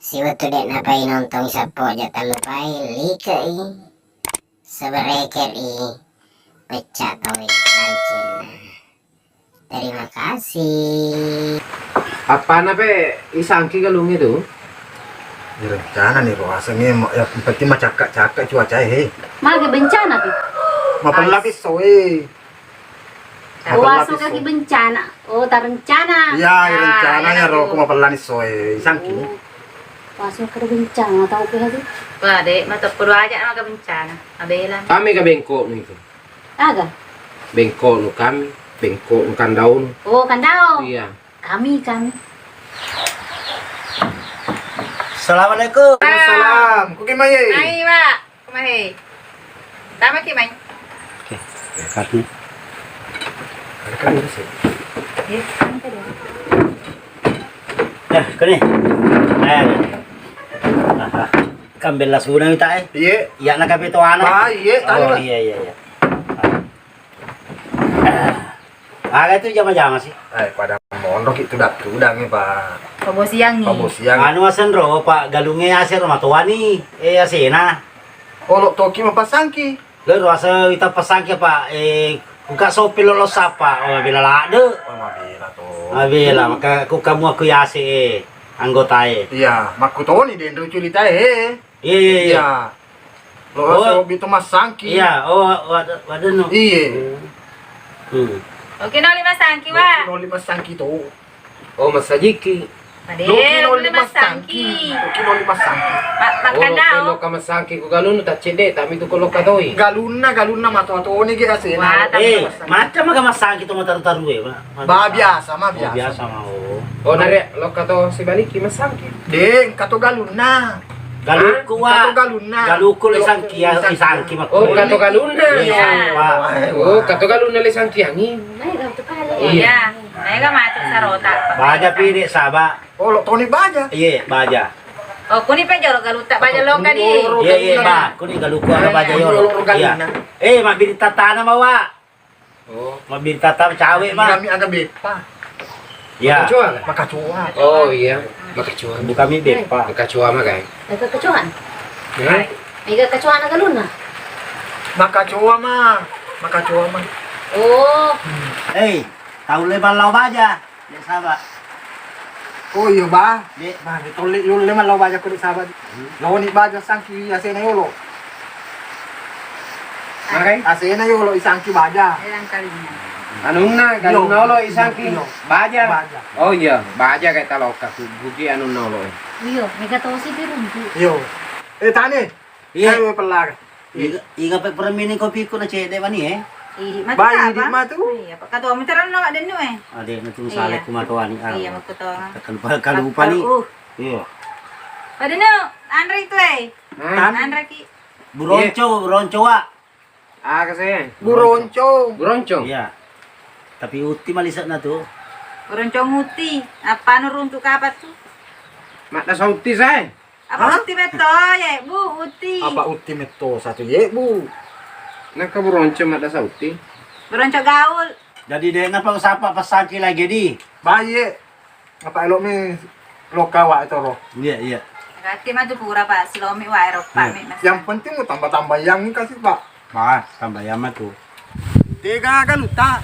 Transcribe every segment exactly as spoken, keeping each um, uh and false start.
Siwettu de' napai nonton sappo aja tallupai like i, subscribe i, pecca toi loncengna. Terima kasih. Appana pe isangki galungnge tu? Rencana ni ro asengnge, yang penting macakka-cakka cuacae he. Magi bencana tu? Mapella pisau e. Waso kaki bencana. Oh, tarencana. Iya, rencana ya ro, ku mapellani soe. Isangki. Waso kaki bencana tau ke hati. Wah, de' mateppedo aja maka bencana. Abela. Kami ke bengkok ni tu. Aga? Bengkok nu kami, bengkok nu kandau. Oh, kandau. Iya. Kami, kami. Assalamualaikum. Waalaikumsalam. Kuki mai? Mai, Pak. Kumahe. Tama ki mai. Oke. Kaki. Iya, kan tadi. Ya, kene. Eh. Aha. Kambella suna mita e. Iya. Iya, na kape to ana. Ah, iya, tadi, Pak. Iya, iya, iya. Aga tu jama-jama sih? Eh, pada monro ki tudang-tudang e, Pak. Pabosiang ni. Pabosiang. Anu asen ro, Pak, galungnge ase ro matoani. Eh, asena. Olo toki mapasangki. Lo ro ase ita pasangki, Pak. Eh, kuka sopi lo lo sapa. Oh, mabela lade. Oh, mabela to. Mabela, maka kuka mua ku yase, eh, anggota e. Iya, makkutoni denro curita e. Iya, iya, iya. Iya. Lo aso bitu massangki. Iya, oh, wa-, wa-, wadenno. Iya. Hmm. Oke, noli massangki, Wa. Noli massangki to. Oh, massajiki. Ade, noli massangki. Oke, noli massangki. Ma-, makkada, oh, loka massangki ku galunnu taccedde, tami tu ko loka toi. Galunna, galunna matoa-toani ge asena. Wah, eh, macam aga massangki to mataru-taru e, Pak. Ba biasa ma, biasa. Oh, biasa ma, oh. Oh, nare lokka to sibaliki massangki. De, engka to galunna. Galukku, Wa. Engka to galunna. Galukku le sangki ya, isangki makku. Oh, engka to galunna. Iya. Wa. Oh, engka to galunna le sangki angi. Iya. Maega matu sarota. Baja pide saba. Oh, lo toni baja. Iya, baja. Oh, kuni pe jolo galutta baja loka di. Iya, iya, Ba. Kuni galukku aga baja yolo. Iya. Eh, mabbiri tatana bawa. Oh. Mabbiri tatang cawe, Pak. Kami aga beppa. Ya. Makacoa kan? Makacoa. Oh iya, makacoa. Bukan mi beppa. Makacoa mah kan? Mega kacoan. Ya. Mega kacoan aga luna. Makacoa mah. Makacoa mah. Oh. Hmm. Eh, tahu le ballau baja. Ya sabar. Oh iya, Ba. Dek. Ba, tolle yulle mallau baja ko de' saba. Hmm. Laoni baja sangki asena yolo. Magai? Asena yolo isangki baja. Elang kalinya. Anunna, galunna olo isangki. Iyo. Baja. Baja. Oh iya, baja kayak taloka ku, buki anunna olo. Iyo, mega tosi diruntu. Iyo. Eh, tane. Iya. Ayo, pellar. Iga, iga pe permini kopiku na cedde mani, eh. Ih, matu. Bayi apa? Di matu. Iya, Pak. Katuang miteranno adennu, eh. Ade na tu. Iya. Sale ku matoani. Iya, makkutoang. Kalupa, kalupa ni. Uh. Iya. Adennu, anre itu, eh. Hah? Anre ki. Buronco, iya. Buronco, Wa. Aga se? Buronco. Buronco. Iya. Tapi utti malisekna tu. Buronco utti. Apa nu runtu kapat tu? Madda sautti sae. Apa utti metto, ye, Bu, utti. Apa utti metto satu, ye, Bu? Nengka buronco madda sautti. Buronco gaul. Jadi de' napa usapa pasangki lagi di? Baik. Apa elo mi loka wa toro? Iya, iya. Berarti maju pura, Pak, silomi wa ero, Pak, iya. Mi, Mas. Yang penting mau tambah-tambah yang ini kasih, Pak. Bah, tambah yang mah tuh. Tega galuta.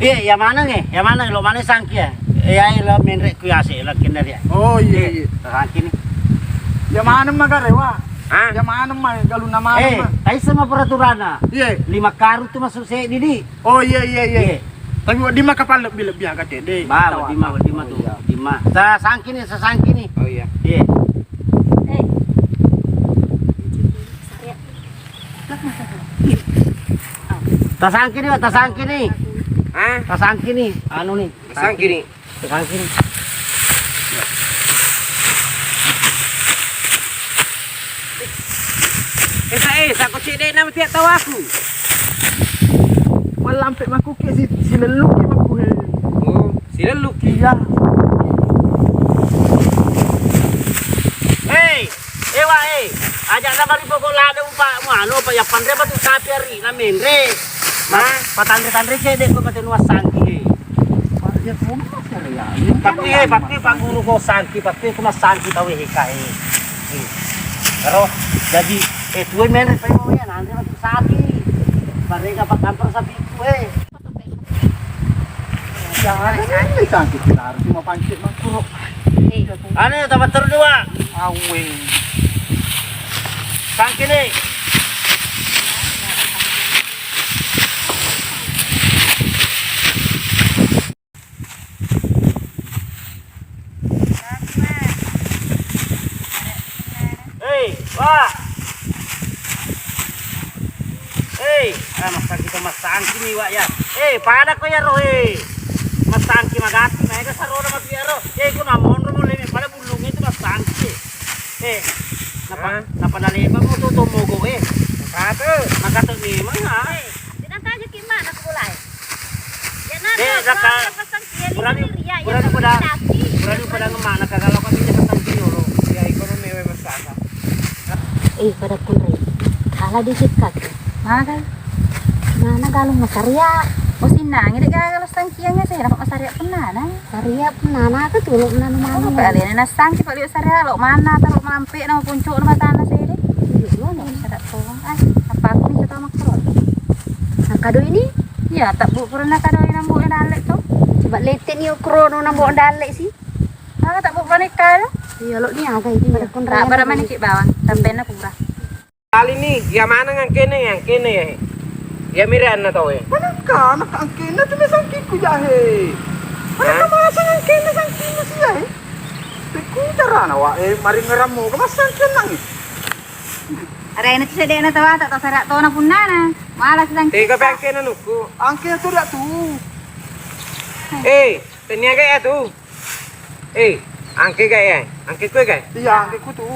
Iya, iya maneng e? Iya maneng, lo maneng sangki ya? Iya, iya, lo menre ku yase, lo kinner ya. Oh, iya, iya. Sangki ni. Iya maneng mah garewa. Hah? Iya maneng mah, galunna maneng mah. Eh, taisa ma peraturanna. Iya. Lima karung tu masuk se didi. Oh, iya, iya, iya. Iya. Tapi wedding mah kapal lebih-lebih agak cedde. Bah, wedding mah, wedding mah tu. Iya. Wedding mah. Sasangki ni, sasangki ni. Oh, iya. Iya. Eh. Tasangki ni, Pak, tasangki ni. Hah? Tasangki ni, anu ni. Tasangki ni. Tasangki ni. Esa, esa, ko cedde na mesti tahu aku. Malampe maku ke si, si lellu ke maku he. Oh. Silellukki. Iya. Hei, ewa, eh. Aja' na bari poko' lada upa' muano pa yappanre batu tapi ari na menre. Ma, patanre-tanre cedde' ko kate nuassangki. Iya, kuma sare ya. Pakku e, pakku e, Pak Guru ko sangki, pakku e, ko massangki tau e, heka e. Hmm. Ero, jadi, eh, tuwe menre' pa mau ya, nanti masuk saki. Barega pa kampar sapiku e. Ya, ada ni sangki kita harus cuma pancet makro. Ane, tambah terus dua. Awe. Sangki ni. Hei, wah. Hei, ah, massangki to massangki ni, Wak, ya. Hei, pada ko ya ro, hei. Massangki magatti, maega sarona matu ya ro. Hei, ko namonro mo leme pada bulung itu massangki. Eh, napa, hah? Napa naleba mo to, to mogo e? Makate. Makate memang, ha? Eh, tenang aja ki mana aku mulai. Ya, nah, eh, no, raka, no, pasang kia, purani, ini ria, ya, purani pada, tapi purani pada ngemana kagak lo kami pasang kia lo. Ya, ekonomi we masalah. Eh, pada pun re. Ala di sikat. Mana? Mana galung masaria? Oh, sinang, ini gagal sangkiannya saya dapat masaria pernah, nah. Saria punnana aga tu lo nanu manu. Apa alena nassangki pa liu saria lo manna taro malampe na mapuncu na matana sede. Iya, iya, iya. Sada tong. Ah, apa aku ni kata makro. Nah, kado ini? Iya, tak bu pernah kado ini nambu dalle to. Coba lete ni ukrono nambu dalle sih. Ah, tak bu pernah kado. Iya, lo ni aga ini. Bara mani ki bawang, tampena pura. Kali ni, iya maneng angkena, iya angkena iya. Iya mire anna tau e. Manengka anak angkena tu sangkiku jahe. Manengka hah? Masa angkena sangkina sia e. Pekku carana wa e maringerammu ke masa angkena ni. Arena tu sedena tawata, tak serak tona punnana. Malas sangkina. Tega pe angkena nukku. Angkena tu dak tu. Eh, tenia kayak tu. Eh, angke ga e? Angke kue ga e? Iya, angke ku tu.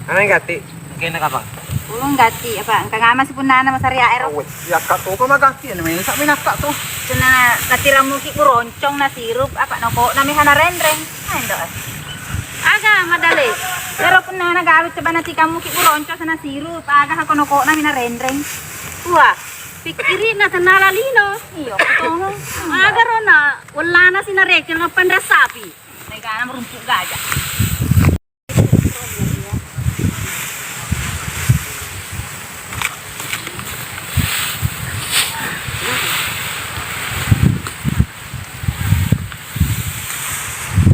Ana gatti. Angke na kapang? Ulung gatti, apa? Engka ngama si punnana masari aero. Awe, ya kak tu kok magatti, ana main sak minakka tu. Sena katiramu ki buroncong na sirup, apa noko na mehana renreng. Ando. Aga madale. Ero punnana galu coba nanti kamu ki buroncong sena sirup, aga hako noko na mina renreng. Wah. Pikkiri'na tennala lino. Iya, betul. Aga rona, wellana si narekeng mappanra sapi. Megana merumpu gajah.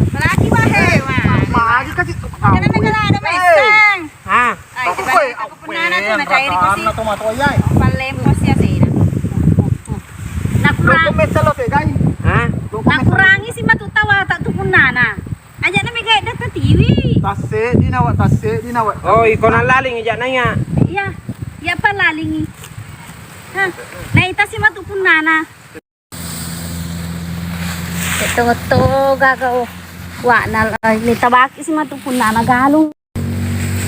Malaki wahe, wah. Magi kasih tukang. Kena negara ada mesang. Ah. Ai, coba aku punnana tu, na cairi ko si. Pallempo si asena. Nakurang-, nakurangi si matu tawata tu punnana. Aja na mega edda tatiwi. Tasse di nawa, tasse di nawa. Oh, iko na laling aja na iya. Iya. Iya pa lalingi. Hah. Na ita si matu punnana. Toga-toga kau. Wa na, eh, le tabaki si matu punnana galung.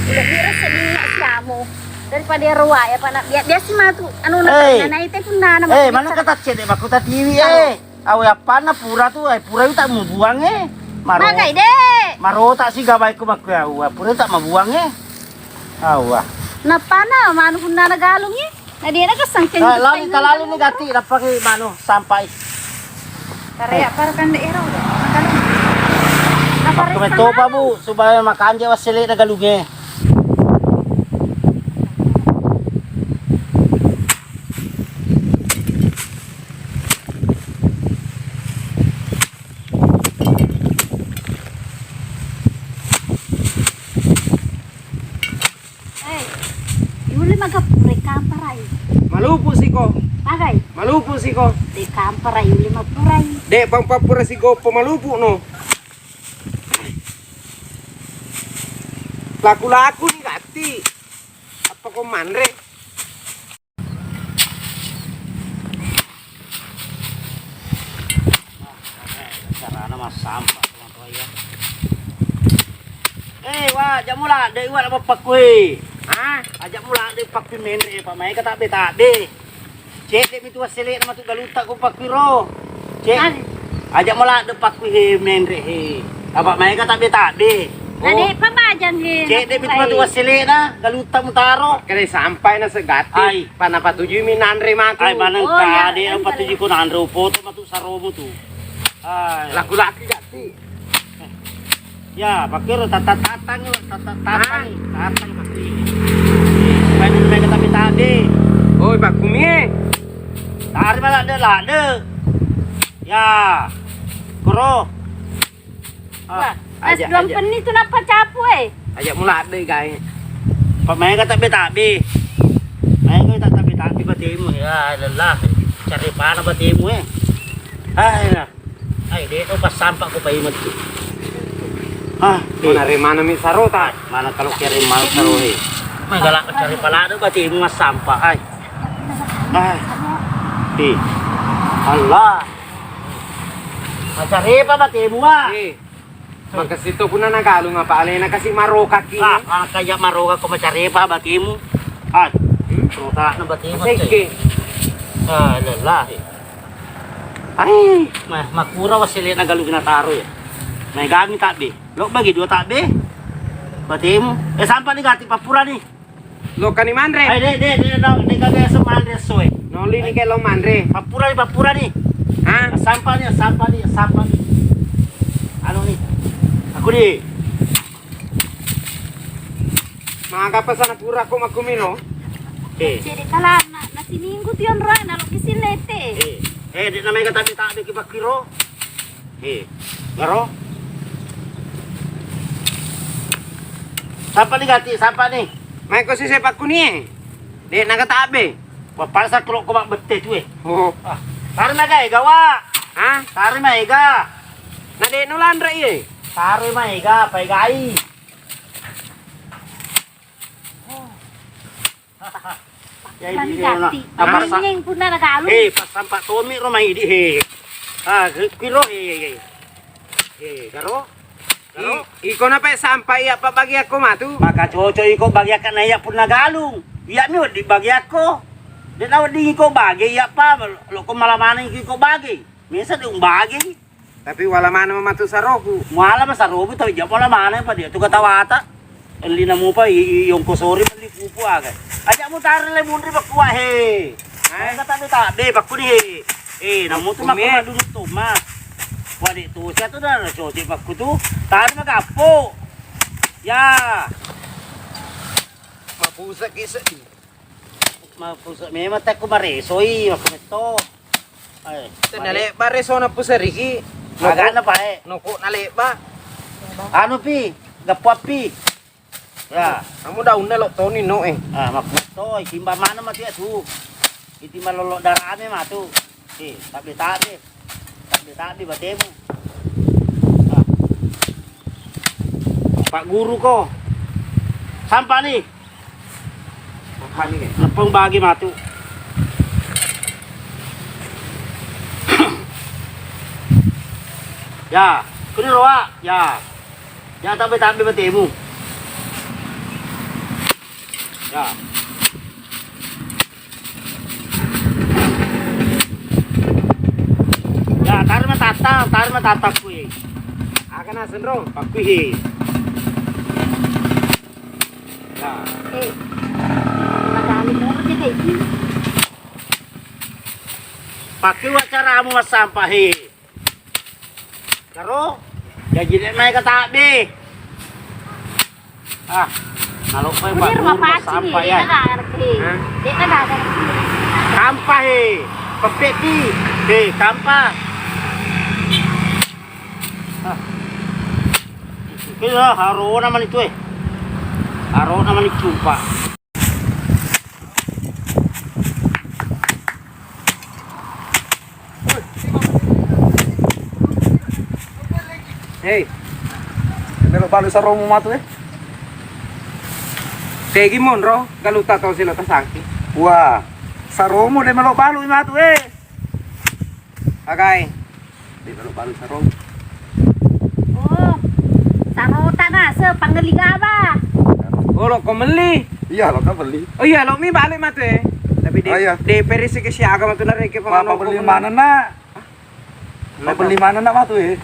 Udah biasa dinga siamo. Daripada ero wa ya pana biasa matu anu na. Eh. Na ite punnana. Eh, mana kata cede baku tatiwi eh. Awe apana pura tu, eh, pura tak mau buang eh. Maro. Magai de. Maro tak si gabai ku baku ya, pura tak mau buang eh. Awa. Napana manu punnana galung eh. Na dia na kesang kenceng. Lalu talalu ni gati napake manu sampai. Kare apa kan de ero. Makan. Apa metopa bu supaya makanja wassele na galunge. Eh, yule maga pura kamparai. Malupu siko. Magai? Malupu siko. De kamparai yule mapurai. De pampapura siko po malupu no. Laku-laku ni gati. Apa ko manre? Carana massampa tomatoa iya. Eh, wa, aja mula de wa la bapakku e. Hah? Aja mula de pakku menre pa maega tabe-tabe. Cek de mitu wassele na matu galutta ko pakku ro. Cek. Aja mula de pakku he menre he. Apa maega tabe-tabe. Ade pabajang he. Cek de mitu matu wassele na galutta mutaro. Kene sampai na segati. Ai. Pana patujui mi nanre matu. Ai, maneng ka, de patujui ko nanre, upoto matu saromu tu. Ah, laku-laku gatti. Ya, pakkiro tata-tatang, tata-tatang, hah? Tatang pasti. Main, main ketapi-tapi. Oi, pakkumie. Tari malah de, lade. Ya. Kuro. Ah, wah, aja, dua aja. Penni tu napa capu, eh. Aja mula de, guys. Pak main ketapi-tapi. Main ketapi-tapi batemu. Ya, lelah. Cari panah batemu, eh. Ah, ya. Ai, de' to passampa ko pai metu. Ah, mana re mana mi sarota? Mana kalau kere mal saro he. Mai galak cari palado bati mu massampa ai. Ah. Di. Allah. Macare pa bati mu ah. Eh. Makasih to punna nagalung apa alena kasih marokaki. Ah, mana kaya maroka ko macare pa bati mu. Ah. Rota na bati mu. Sekke. Ah, lelah. Ai, ma-, makura wassele'na galung nataro ya. Maegami tabbe. Lo bagi dua tabbe. Batemu. Eh, sampa ni gati pappura ni. Lo kani manre. Ai, de, de, de, de, de, gaga esso manre esso e. Noli ni ke lo manre. Pappura ni, pappura ni. Hah? Sampa ni, sampa ni, sampa ni. Anu ni. Aku ni. Magapa sana pura ko makkumino? Eh. Cede kala na, na siminggu tion roa na lo kisin lete. Eh, eh, de' namega tabe-tabe ki pakkiro. Eh, garo. Sampa ni gati, sampa ni. Mai ko sise pakkuni e. De' naga tabe. Wapalsa kelo ko mabbette tu e. Oh. Ah, tari maega ega wa. Hah? Tari maega. Na de' no lanre iye. Tari maega, paegai. Jadi, Mani eh, gatti. Na, na, masa-, Mani punna nagalu. Eh, passampa tomi ro mai di, he. Ah, ki-, kiro, he, he, he. He, garo? Garo? I-, iko nape sampa iya pa bagiakko matu? Maka cocok iko bagiakka na iya punna galung. Iya mi wedding bagiakko. De' na wedding iko bagi iya pa, lo ko mala maneng iko bagi. Mesa de' umbagi. Tapi wala maneng matu saroku. Muala ma saroku, tapi ja' wala maneng pa dia tu katawata. Elli namupa i, i, yongko sori melli pupu aga. Aja' mutari le munri bakkua he. Eh? Aja' tabe-tabe bakkuni he. Eh, namu tu makku dulu tu, Mas. Wadi tu sia tu dah coci bakku tu. Tari magappo. Ya. Mapusa kisa. Mapusa memang tekku maresoi, makku metto. Eh, tena mare-, lebba resona pusariki. Agana pae. Noko na lebba. Anu pi, gappu api. Ya. Kamu daunna lo toni no eh. Ah, makku metto, timba mana mati tu. Iti malolo darame matu. Eh, tabe-tabe. Tabe-tabe batemu. Ah. Pak Guru ko. Sampa ni. Sampa ni. Nepeng bagi matu. Ya, kuni roa. Ya. Ya, tabe-tabe batemu. Ya. Ya, tari matata, tari matata kui. Aga naseng ro? Pakui. Ya. Eh, magali moro je dai. Pakui wa caramu massampa he. Karo, jaji de' mai katabe. Ah, nalo pai. Kunir Pak Guru mapaci sampai ni, ya. Dia nak garki. Hah? Dia nak garki. Kampa he, pepeti he, kampa. Ah. Kira harona mani tu eh. Harona mani cumpa. Hei. Melo balu saromu matu eh. Tegi monro, galu tato silo tasangki. Wah, saromu de melo balu matu eh. Agai. De melo balu saromu. Oh. Sarota na se pangeli gaba. Oh, lo ko meli. Iya, lo ka meli. Oh iya, lo mi balik matu eh. Tapi de, de perisi ke siaga matu na reke. Apa beli mana nak? Mabelli maneng na matu eh.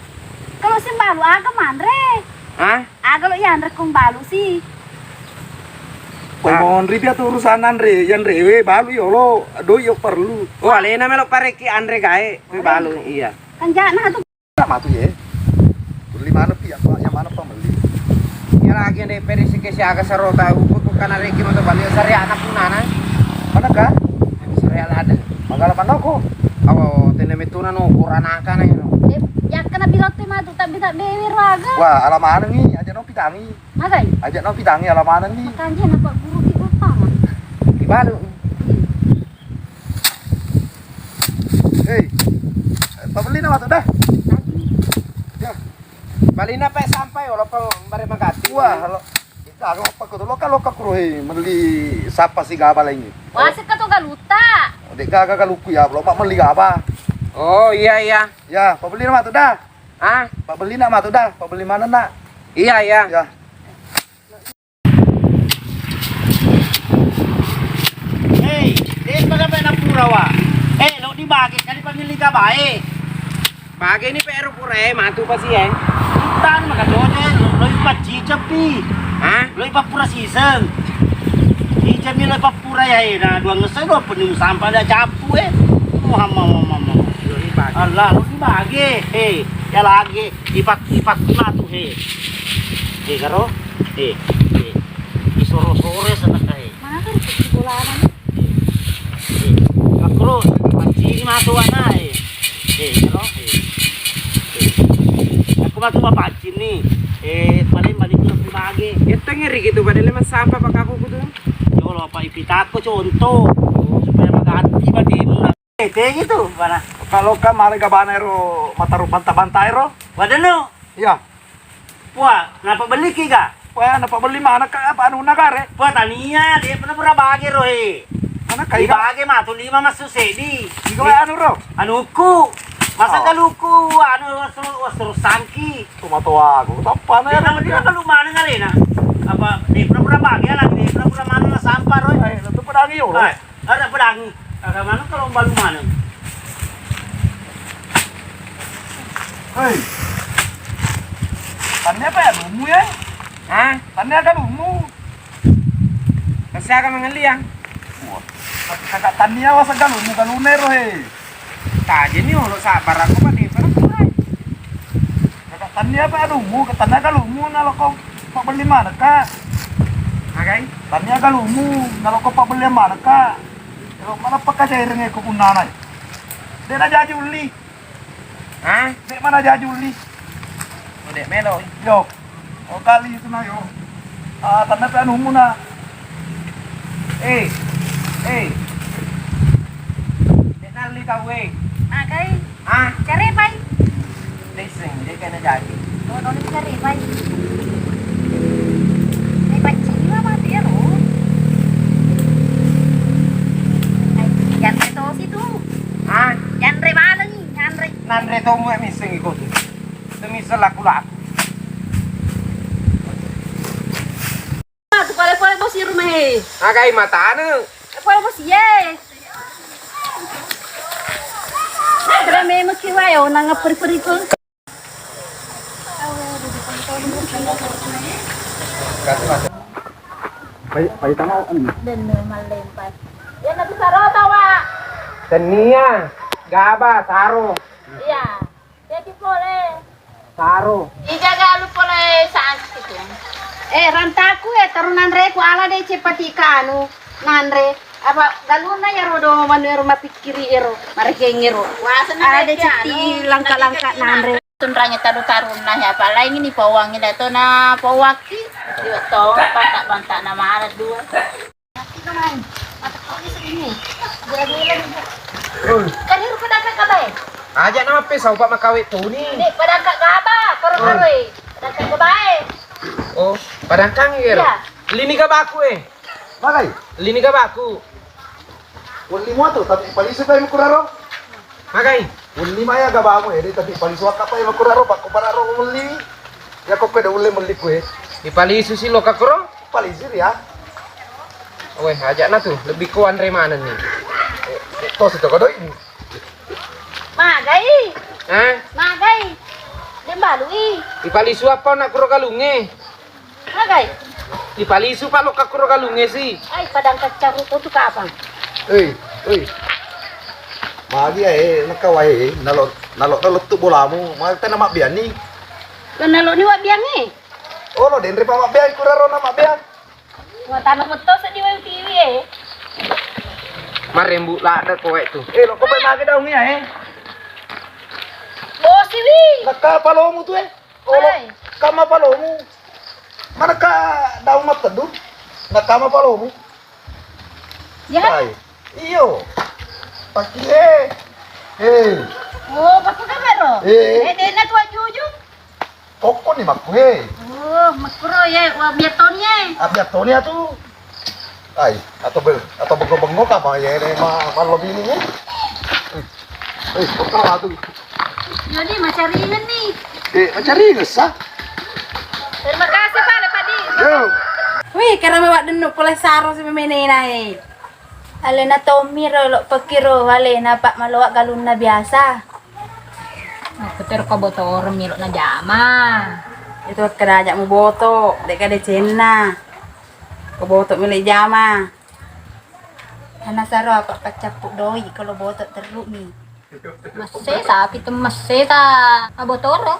Kalau sing balu aga manre? Hah? Aga lo yanre kong balu sih. Kong monri pia tu urusan anre, yanre we balu yolo, doi yo perlu. Oh, alena melo pareki anre gae, kui balu, iya. Kan jana tu. Matu ye. Tuli maneng pi, apa yang mana pamelli? Iya lagi yang D P R sike siaga saro tau, kok kana reki matu bali sari anak punana. Mana ka? Sari ada. Magala manoko? Awo, tenda metuna no kurang angkana no. Eh, ya kena bilang tuh matu tapi tak bewi raga. Wah, ala maneng ni, aja no pitangi. Magai? Aja no pitangi ala maneng ni. Makanya nampak guru di utama. Di baru. Hei, pabellina matu dah. Ya. Balina pe sampai walaupun bare magati. Wah, lo. Kita apa kau lo kalau kau kurohi melli sapa si gaba lainnya. Wah, seka to galuta. Dek gaga galuku ya, lo mak melli gaba. Oh, iya, iya. Ya, pabellina matu dah. Ah, pabellina matu dah, pabelli mana nak? Iya, iya. Ya. Hei, de'pa gaga napura wa. Eh, lo dibage kali pamilli gabae. Bage ni peru pura e, matu pasi e. Utang maka dojo e, lo, lo ipaciceng pi. Hah? Lo ipappura siseng. Siseng mi lo ipappura ya e, na dua ngeseng lo pening sampah dia capu e. Muhammad, Muhammad, Muhammad. Lo dibage. Allah, lo dibage. Hei, ya lagi. Ipak, ipak matu, he. He, karo? He, he. Isoro-sore seneng, he. Mana tuh di bola apa? He. He. Makro, pancing matu, ana, he. He, karo? He. He. Aku matu mapancing nih. Eh, paling balik ke rumah lagi. Eteng ri gitu, padahal emang sampah pak aku kudu. Yo, lo apa ipitako contoh. Supaya maganti batin. Eh, tegi tu, mana? Kalau kan male gabana ero mataru banta-banta ero. Wadenu. Iya. Wah, napa beli ki ga? Wah, napa beli mana ka apa anu nagare? Wah, tania, dia pernah pura bage ro he. Mana kai ga? Dibage matu lima masuk sedi. Iga wae anu ro? Anuku. Masa galuku, anu wasu wasu sangki. Cuma to aku. Tappa na ya. Dia kalau mana ngalena? Apa dia pernah pura bage lagi, dia pernah pura mana na sampah ro. Eh, itu pedangi yo. Ada pedangi. Ada mana kalau balu mana? Hei. Tania apa ya lumu ya? Hah? Tania ada lumu. Masih agak mengeli ya? Wah. Kakak tania wasa galumu galune ro he. Taje ni olo sabar aku pada pada kurai. Tania apa adumu, tania galumu naloko pabelli mana ka? Magai? Tania galumu naloko pabelli mana ka? Ero mana pakajaireng ko punnana. De na jaji ulli. Hah? De mana jaji ulli. Udah melo. Yo. Oh kali itu na yo. Ah, tania pe anumu na. Eh, eh. De nalli tau e. Magai? Ah, carepai. Deseng, de kena jadi. Oh, noni carepai. Eh, paccing mama dia ro. Ai, janre tosi tu. Ah, janre maneng, janre. Nanre tomu e misseng iko tu. Semisal laku-laku. Tu pale-pale bosi rumah e. Agai matane. Pale bosi e. Kira memang kiwa yo nang peri-peri ko. Pai pai tama anu. Denne mallempai. Ya na tu saro tawa. Tania, gaba, saro. Iya. Jadi pole. Taro. Ija galu pole santi tu. Eh, rantaku e, taru nanreku ala de cepati kanu nanre. Apa galuna ya rodo manu ero mapikkiri ero, margeng ero. Wasana ala de citi langka-langka nanre. Tunrangi taru-tarunna ya, apa lain ini pawangi da to na pawakki. Yo to, patak bantak na mara dua. Kaliru pada angka kabae. Aja nama pe saupa makawe tuni. Ni pada angka kaba, karo-karo e. Pada angka kabae. Oh, pada angka ngi kero. Iya. Lini gabaku e. Magai? Lini gabaku. Welli muatu tapi palisu kai makuraro. Magai? Welli maya gabamu e, tapi palisu akka pai makuraro, pakko pararo welli. Ya kok kue da ulle melli kue. Dipalisu si lo kakuro? Palisu ya. Weh, aja na tu, lebih ko anre maneng ni. Eh, to si toko doi. Magai. Hah? Magai. Dembalu i. Dipalisu apa nak kuro galunge? Magai. Dipalisu pak lo kakuro galunge si. Ai padang kacaru to tu kapang. Oi, oi. Magi ae nakawai nalo Nalo nalo tu bolamu, mau tena mabbiani. Lo nalo ni wabbiangi. Oh, lo denre pa mabbiang kuraro na mabbiang. Watana metto seddi wai tiwi e. Marembu lada kowe tu. Eh, lo kope mage daungi ya, eh. Bosi wi. Nakka palomu tu, eh. Oh, lo kama palomu. Mana ka daung mattedu? Nakama palomu. Ya. Hai. Iyo. Paki, eh. Eh. Oh, paku kamero. Eh. Eh, dena tua juju. Kokko ni makku, eh. Oh, makkuro ye, wa biatoni, eh. Abiatoni atu. Ai, atau ber, atau bengok-bengok apa ya, ini ma, mallo bini, eh. Eh, kokko atu. Jadi macaringan nih. Eh, macaringan sa. Terima kasih, Pak, Pak Di. Yo. Wih, karena mewak denuk pole saro si memenena, eh. Alena tommi ro lo pekiro alena pak maloa galunna biasa. Aku terus kau botoreng milo na jama. Itu kada ajak mu boto, dek kada cenna. Kau boto milo jama. Karena saro apa pacappu doi kalau boto teruk nih. Messe sapi tu messe ta abotoro.